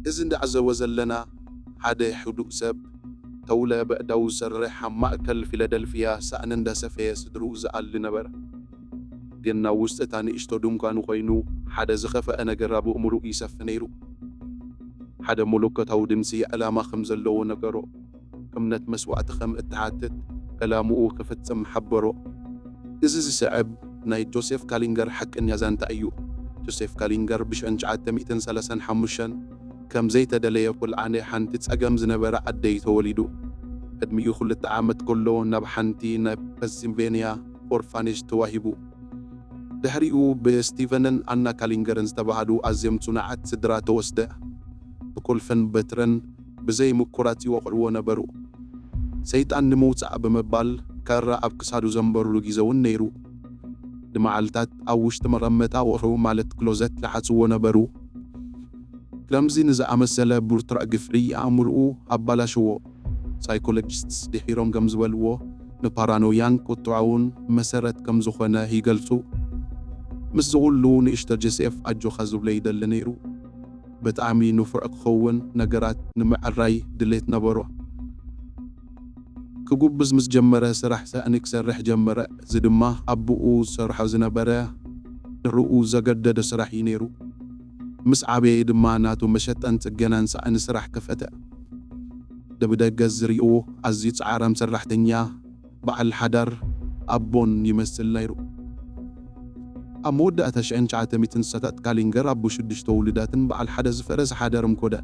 እዚ እንዳዕዘቦ ዘለና ሓደ ሕዱእ ሰብ፣ ተውለ በእዳው ዝሰርሕ፣ ኣብ ማእከል ፊላደልፍያ ሳእኒ እንዳሰፈየ ስድርኡ ዝኣሊ ነበረ። ግን ናብ ውሽጢ እታ ንእሽቶ ድንኳኑ ኮይኑ፣ ሓደ ዝኸፍአ ነገር ኣብ ኣእምሮኡ ይሰፍእ ነይሩ። ሓደ መለኮታዊ ድምጺ ዕላማ ከም ዘለዎ ነገሮ። እምነት መስዋእቲ ከም እትሓትት ዕላምኡ ክፍጽም ሓበሮ። እዚ ዝስዕብ ናይ ጆሴፍ ካሊንገር ሓቀኛ ዛንታ እዩ። ጆሴፍ ካሊንገር ብሽሕን ትሽዓተ ሚእትን ሰላሳን ሓሙሽተን ከም ዘይተደለየ ቁልዓ ናይ ሓንቲ ጸገም ዝነበራ ኣደይ ተወሊዱ። ዕድሚኡ ክልተ ዓመት ከሎ ናብ ሓንቲ ናይ ፐንሲልቬንያ ኦርፋኔጅ ተዋሂቡ። ድሕሪኡ ብስቲቨንን ኣና ካሊንገርን ዝተባህሉ ኣዝዮም ጽኑዓት ስድራ ተወስደ። ብቁልፍን በትርን ብዘይ ምቁራጽ ይወቕዕዎ ነበሩ። ሰይጣን ንምውጻእ ብምባል ካራ ኣብ ክሳዱ ዘንበርሉ ግዜ እውን ነይሩ። ንመዓልታት ኣብ ውሽጢ መቐመጣ ኣቑሑ ማለት ክሎዘት ይሓጽዎ ነበሩ። ከምዚ ንዝኣመሰለ ብርቱዕ ግፍዒ ኣእምሮኡ ኣባላሸዎ። ሳይኮሎጂስትስ ድሒሮም ከም ዝበልዎ ንፓራኖያን ቁጥዐውን መሰረት ከም ዝኾነ ይገልጹ። ምስዚ ኩሉ ንእሽቶ ጆሴፍ ኣጆኻ ዝብሎ ይደሊ ነይሩ። ብጣዕሚ ንፉዕ ክኸውን ነገራት ንምዕራይ ድሌት ነበሮ። ክጉብዝ ምስ ጀመረ ስራሕ ሳእኒ ክሰርሕ ጀመረ። እዚ ድማ ኣቦኡ ዝሰርሖ ዝነበረ ንዕኡ ዘገደዶ ስራሕ እዩ ነይሩ። ምስ ዓበየ ድማ ናቱ መሸጣን ጽገናን ሳእኒ ስራሕ ከፈተ። ብደገ ዝርእዮ ኣዝዩ ጻዕራም ሰራሕተኛ፣ በዓል ሓዳር፣ ኣቦን ይመስል ነይሩ። ኣብ መወዳእታ ሽሕን ትሽዓተ ሚእትን ስሳታት ካሊንገር ኣቦ ሽዱሽተ ውሉዳትን በዓል ሓደ ዝፈረሰ ሓዳርን ኮነ።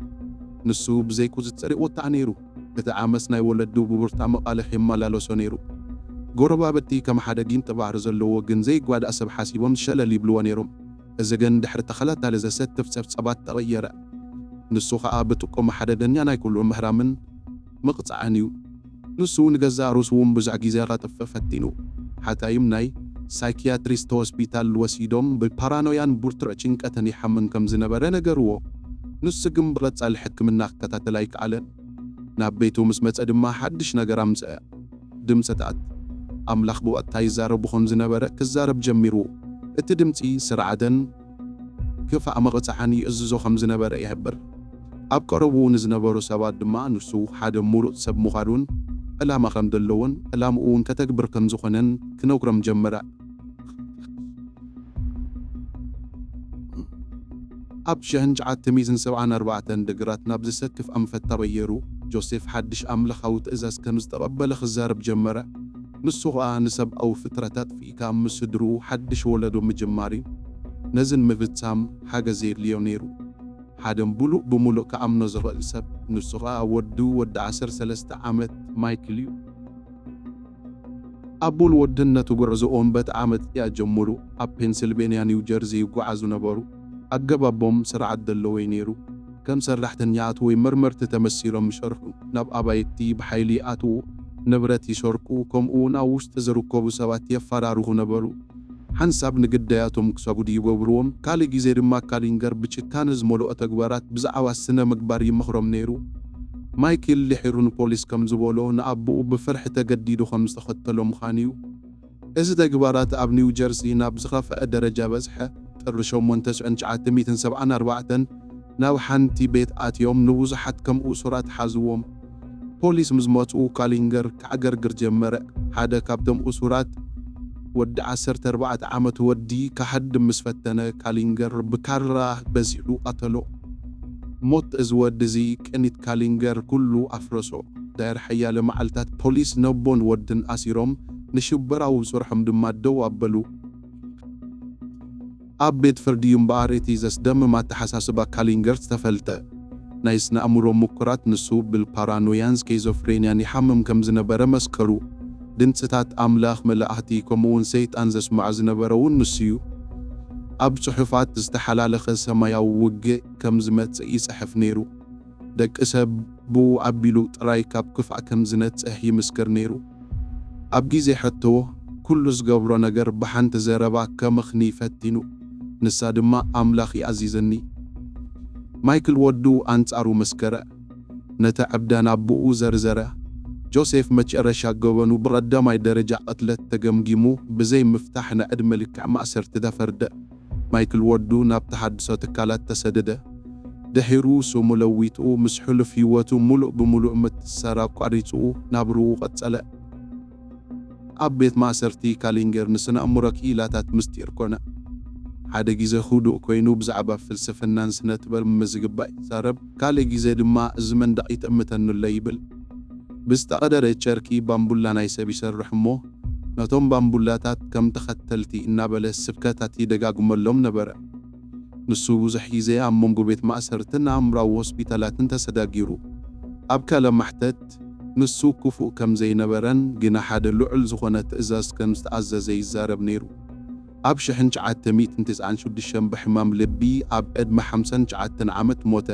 ንሱ ብዘይ ቁጽጽር ይቑጣዕ ነይሩ። እቲ ዓመጽ ናይ ወለዱ ብብርቱዕ መቓልሕ የመላልሶ ነይሩ። ጎረባብቲ ከም ሓደ ጊንጢ ባሕሪ ዘለዎ ግን ዘይጓዳእ ሰብ ሓሲቦም ሸለል ይብልዎ ነይሮም። እዚ ግን ድሕሪ ተኸታታሊ ዘሰክፍ ጸብጻባት ተቐየረ። ንሱ ኸኣ ብጥቆማ ሓደገኛ ናይ ኩሉ ምህራምን ምቕጻዕን እዩ። ንሱ ንገዛእ ርእሱ እውን ብዙሕ ግዜ ከጥፍእ ፈቲኑ። ሓታይም ናይ ሳይኪያትሪስት ሆስፒታል ወሲዶም ብፓራኖያን ብርቱዕ ጭንቀትን ይሓምም ከም ዝነበረ ነገርዎ። ንሱ ግን ብቐጻሊ ሕክምና ክከታተል ኣይከኣለን። ናብ ቤቱ ምስ መጸ ድማ ሓድሽ ነገር ኣምጽአ። ድምጽታት ኣምላኽ ብቐጥታ ይዛረቡ ከም ዝነበረ ክዛረብ ጀሚሩ። እቲ ድምጺ ስርዓትን ክፋእ መቕጻዕን ይእዝዞ ከም ዝነበረ ይሕብር። ኣብ ቀረብኡ ንዝነበሩ ሰባት ድማ ንሱ ሓደ ምሩጽ ሰብ ምዃኑን ዕላማ ከም ዘለዎን ዕላምኡ እውን ከተግብር ከም ዝኾነን ክነግሮም ጀመረ። ኣብ ሽሕን ትሽዓተ ሚእትን ሰብዓን ኣርባዕተን ድግራት ናብ ዘሰክፍ ኣንፈት ተቐየሩ። ጆሴፍ ሓድሽ ኣምላኻዊ ትእዛዝ ከም ዝተቐበለ ክዛረብ ጀመረ። ንሱ ኸኣ ንሰብኣዊ ፍጥረት ኣጥፊእካ ምስ ስድርኡ ሓድሽ ወለዶ ምጅማር እዩ። ነዚ ንምፍጻም ሓገዝ የድልዮ ነይሩ። ሓደ ምሉእ ብምሉእ ክኣምኖ ዝኽእል ሰብ፣ ንሱ ኸኣ ወዱ ወዲ ዓሰርተ ሰለስተ ዓመት ማይክል እዩ። ኣቦን ወድን ነቲ ጉዕዞኦም በቲ ዓመጽ እያ ጀመሩ። ኣብ ፔንሲልቬንያ ኒው ጀርዚ ይጓዓዙ ነበሩ። ኣገባቦም ስርዓት ዘለዎ እዩ ነይሩ። ከም ሰራሕተኛታት ወይ መርመርቲ ተመሲሎም ይሰርሑ። ናብ ኣባይቲ ብሓይሊ ይኣትዉ፣ ንብረት ይሰርቁ፣ ከምኡውን ኣብ ውሽጢ ዝርከቡ ሰባት የፈራርሁ ነበሩ። ሓንሳብ ንግዳያቶም ክሰግዱ ይገብርዎም፣ ካልእ ግዜ ድማ ካሊንገር ብጭካነ ዝመልኦ ተግባራት ብዛዕባ ስነ ምግባር ይመኽሮም ነይሩ። ማይክል ድሒሩ ንፖሊስ ከም ዝበሎ ንኣቦኡ ብፍርሒ ተገዲዱ ከም ዝተኸተሎ ምዃኑ እዩ። እዚ ተግባራት ኣብ ኒው ጀርሲ ናብ ዝኸፍአ ደረጃ በጽሐ። ጥሪ ሸሞንተ ሽሕን ትሽዓተ ሚእትን ሰብዓን ኣርባዕተን ናብ ሓንቲ ቤት ኣትዮም ንብዙሓት ከም እሱራት ሓዝዎም። ፖሊስ ምስ መጹ ካሊንገር ከዕገርግር ጀመረ። ሓደ ካብቶም እሱራት ወዲ ዓሰርተ ኣርባዕተ ዓመት ወዲ ክሃድም ምስ ፈተነ ካሊንገር ብካራ በዚሑ ቀተሎ። ሞት እዚ ወዲ እዚ ቅኒት ካሊንገር ኩሉ ኣፍረሶ። ድሕሪ ሓያለ መዓልታት ፖሊስ ነቦን ወድን ኣሲሮም ንሽበራዊ ስርሖም ድማ ደው ኣበሉ። ኣብ ቤት ፍርዲ እዩ እምበኣር እቲ ዘስደምም ኣተሓሳስባ ካሊንገር ዝተፈልጠ። ናይ ስነ ኣእምሮ ምኩራት ንሱ ብፓራኖያን ስኪዞፍሬንያን ይሓምም ከም ዝነበረ መስከሩ። ድምጽታት ኣምላኽ፣ መላእኽቲ፣ ከምኡውን ሰይጣን ዘስምዖ ዝነበረ እውን ንሱ እዩ። ኣብ ጽሑፋት ዝተሓላለኸ ሰማያዊ ውግእ ከም ዝመጽእ ይጽሕፍ ነይሩ። ደቂ ሰብ ብኡ ኣቢሉ ጥራይ ካብ ክፋእ ከም ዝነጽህ ይምስክር ነይሩ። ኣብ ግዜ ሕቶ፣ ኩሉ ዝገብሮ ነገር ብሓንቲ ዘረባ ከመኽኒ ፈቲኑ፣ ንሳ ድማ ኣምላኽ ይኣዚዘኒ። ማይክል ወዱ ኣንጻሩ መስከረ። ነቲ ዕብዳን ኣቦኡ ዘርዘረ። ጆሴፍ መጨረሻ ገበኑ ብቐዳማይ ደረጃ ቅትለት ተገምጊሙ ብዘይ ምፍታሕ ንዕድመ ልክዕ ማእሰርቲ ተፈርደ። ማይክል ወዱ ናብ ተሃድሶ ትካላት ተሰደደ። ድሒሩ ስሙ ለዊጡ፣ ምስ ሕሉፍ ህይወቱ ምሉእ ብምሉእ ምትእስሳር ኣቋሪጹ ናብርኡ ቀጸለ። ኣብ ቤት ማእሰርቲ ካሊንገር ንስነ ኣእምሮ ክኢላታት ምስጢር ኮነ። ሓደ ግዜ ህዱእ ኮይኑ ብዛዕባ ፍልስፍናን ስነ ጥበብን ብዝግባእ ይዛረብ፣ ካልእ ግዜ ድማ "እዚ መንደቕ ይጥምተኒ ኣሎ" ይብል። ብዝተቐደደ ጨርቂ ባምቡላ ናይ ሰብ ይሰርሕ እሞ፣ ነቶም ባምቡላታት ከም ተኸተልቲ እናበለ ስብከታት ይደጋግመሎም ነበረ። ንሱ ብዙሕ ግዜ ኣብ መንጎ ቤት ማእሰርትን ኣእምሮኣዊ ሆስፒታላትን ተሰጋጊሩ። ኣብ ካልእ ማሕተት፣ ንሱ ክፉእ ከም ዘይነበረን ግና ሓደ ልዑል ዝኾነ ትእዛዝ ከም ዝተኣዘዘ ይዛረብ ነይሩ። ኣብ ሽሕን ትሽዓተ ሚእትን ተስዓን ሽዱሽተን ብሕማም ልቢ ኣብ ዕድመ ሓምሳን ትሽዓተን ዓመት ሞተ።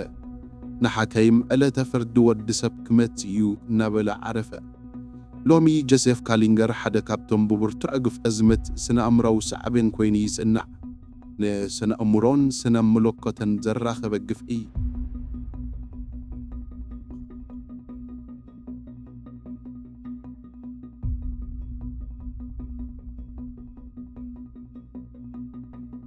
ንሓካይም "ዕለተ ፍርዲ ወዲ ሰብ ክመጽእ እዩ" እናበለ ዓረፈ። ሎሚ ጆሴፍ ካሊንገር ሓደ ካብቶም ብብርቱዕ ግፍዒ ዝመጽእ ስነ-ኣእምሮኣዊ ሳዕቤን ኮይኑ ይጽናዕ። ንስነ-ኣእምሮን ስነ-መለኮትን ዘራኸበ ግፍዒ።